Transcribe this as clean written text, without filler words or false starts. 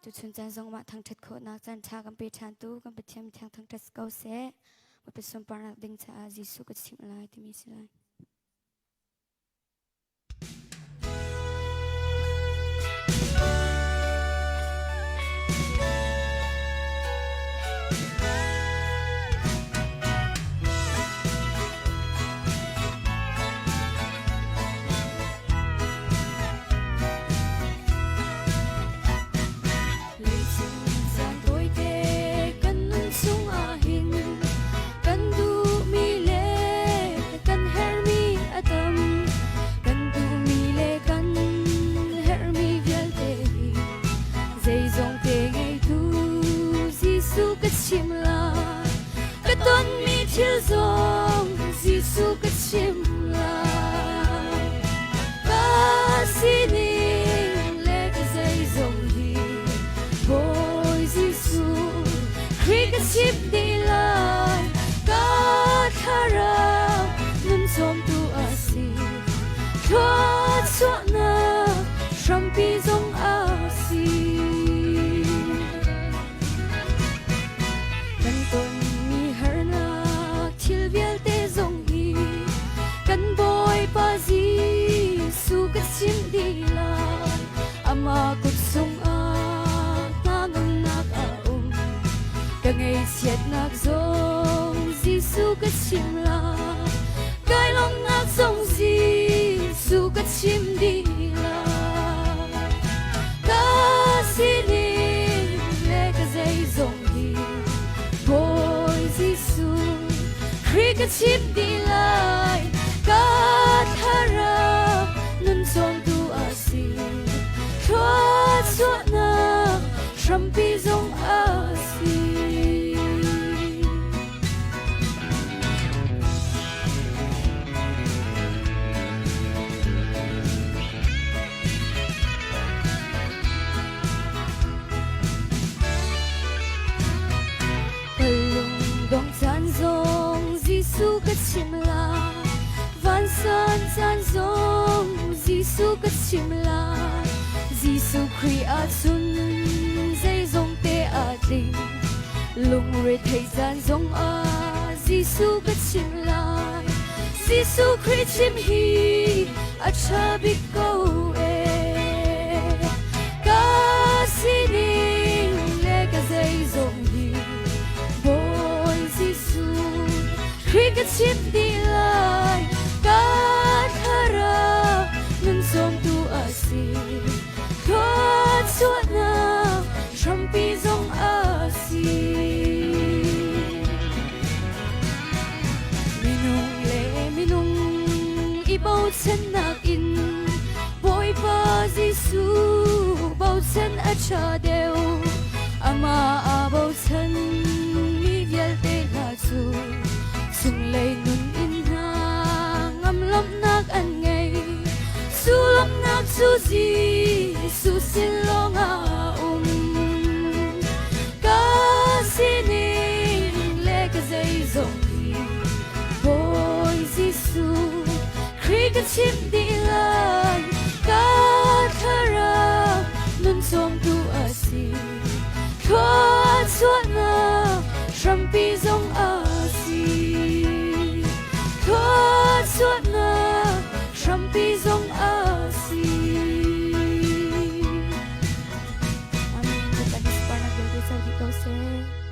Tuchun caan zong mah thangṭhat khawhnak caan ṭha kan pe ṭhan tu kan Pathian thiang thangṭhat ko seh. Bawipa sunparnak ding caah Jesuh ka chimh lai timi si lai. Leicung caan tawite kan nun chung ahhin kan duhmi le kan herhmi a tam. Kan duhmi le kan herhmi vialte hi zeizongte ngeitu Jesuh ka chim lai. Ka tonmi thil zong Jesuh ka chim lai. Ka sining le ka zeizong hi Bawi Jesuh Khrih ka chim dih lai. Ka thlarau nun cawmtu a si. Thluachuahnak hrampi zong a si. Kan tonmi harnak thil vialte zong hi kan Bawipa Jesuh ka chimh dih lai. Amah kut sungah hnangamnak a um. Ka ngaihchiatnak zong Jesuh ka chim lai. Kai lawmhnak zong Jesuh ka chim dih lai. Ka sining le ka zeizong hi Bawi Jesuh Khrih ka chim dih lai. Ka thlarau nun cawmtu a si. Thluachuahnak hrampi zong a si. Ka lungdong caan zong Jesuh ka chim lai. Vansan caan zong Jesuh ka chim lai. Jesuh Khrih ahcun zeizong te aa tling. Lungre thei caan zong ah Jesuh ka chim lai. Jesuh Khrih chim hi a ṭha bik ko ee. Ka sining le ka zeizong hi Bawi Jesuh Khrih ka chim dih lai. Ka thlarau nun cawmtu a si. Thluachuahnak hrampi zong a si. Minung le minung i bochannak in Bawipa Jesuh bochan a ṭha deuh. Amah aa bochan mi vialte hna cu chunglei nun in hna ngam lawmhnak an ngei. Cu lawmhnak cu Jesuh sin lawngah a um. Ka sining le ka zeizong hi Bawi Jesuh Khrih ka chimh dih lai. Ka thlarau nun cawmtu a si. Thluachuahnak hrampi zong a si. Thluachuahnak hrampi zong a si. Amen. Bawipa nih sunparnak vialte co dih ko seh.